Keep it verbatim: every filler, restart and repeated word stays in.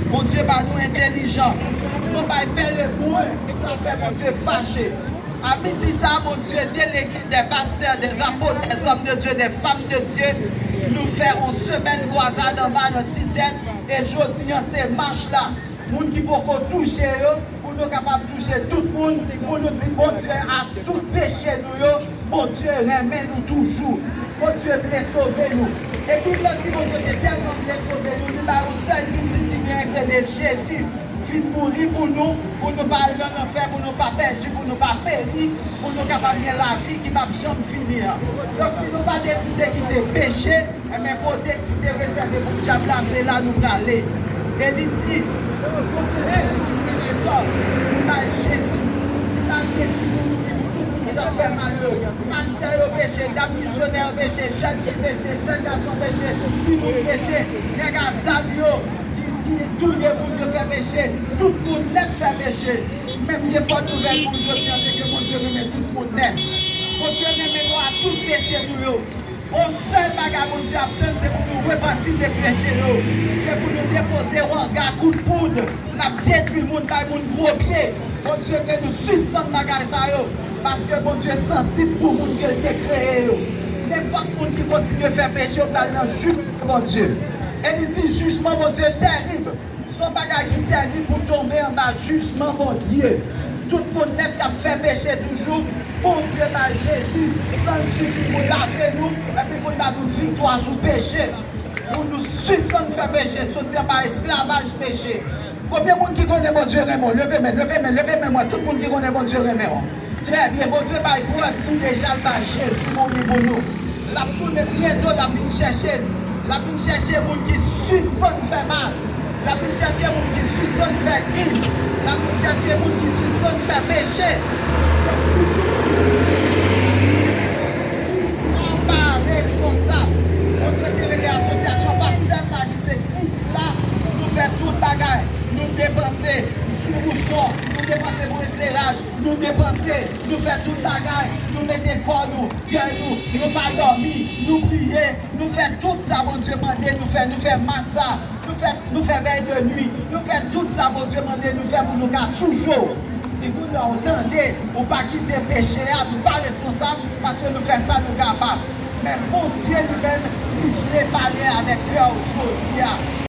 Bondye ba nou entèlijans. Nou bay pè lebren, sa fè Bondye fache. A midi sa, Bondye delege des pasteurs, des apôtres, des hommes de Dieu, des femmes de Dieu. Nou fè yon semèn kwazad anba nan ti tèt. E jodi an, se mach la. Moun ki poko touche yo, pou nou kapab touche tout moun, pou nou di Bondye a tout peche nou yo, Bondye renmen nou toujou. Bondye vle sove nou. E Bib la di Bondye te tèlman vle sove nou, li bay yon sèl pitit li genyen, ki rele Jezi, vin mouri pou nou, pou nou pa al nan lanfè, pou nou pa pèdi, pou nou pa peri, pou nou kapab gen lavi ki p ap janm fini an. Donk, si nou pa deside kite peche, Enben, kote ki te rezève pou dyab la, se la nou prale. E li di, Bondye te di lezòm, li bay Jezi, li bay Jezi pou mouri pou tout moun ki t ap fè mal yo. Pastè yo peche, dam misyonè yo peche, jèn fi peche, jèn gason peche, timoun peche, nèg a zam yo ki, ki touye moun yo fè peche, tout moun nèt fè peche. Menm gen bòn nouvèl pou jodi an, se ke Bondye renmen tout moun nèt. Bondye renmen nou a tout peche nou yo. On sèl bagay Bondye ap tann, se pou nou repanti de peche yo. Se pou nou depoze wanga, kout poud, n ap detwi moun, bay moun gwo pye. Bondye vle nou sispann bagay sa yo, paske Bondye sansib pou moun ke l te kreye yo. Nenpòt moun ki kontinye fè peche, yo pral nan jijman Bondye. E li di jijman Bondye tèrib. Se yon bagay ki tèrib pou tonbe anba jijman Bondye. Tout moun nèt k ap fè peche toujou, Bondye bay Jezi, san l sifi pou lave nou, epi pou l ba nou viktwa sou peche. Pou nou sispann fè peche, soti anba esklavaj peche. Konbyen moun ki konnen Bondye renmen w? Leve men, leve men, leve men mwen, tout moun ki konnen Bondye renmen w. Trè byen, Bondye bay prèv li deja, l bay Jezi mouri pou nou. L ap tounen byento, l ap vin chèche n. L ap vin chèche moun ki sispann fè mal. L ap vin chèche moun ki sispann fè krim. L ap vin chèche moun ki sispann fè peche. Kris la pa responsab. Bondye te rele asosyasyon pastè sa ki se Kris la. Nou fè tout bagay. Nou depanse sou bouson, nou depanse pou ekleraj. Nou depanse, nou fè tout bagay, nou mete kò nou, kè nou, nou pa dòmi, nou priye, nou fè tout sa Bondye mande nou fè, nou fè mach sa, nou fè, nou fè vèy de nwi, nou fè tout sa Bondye mande nou fè pou nou ka toujou. Si kounye a w tande, ou pa kite peche a, nou pa responsab, paske nou fè sa nou kapab. Men Bondye li menm, li vle pale avèk kè w jodi a.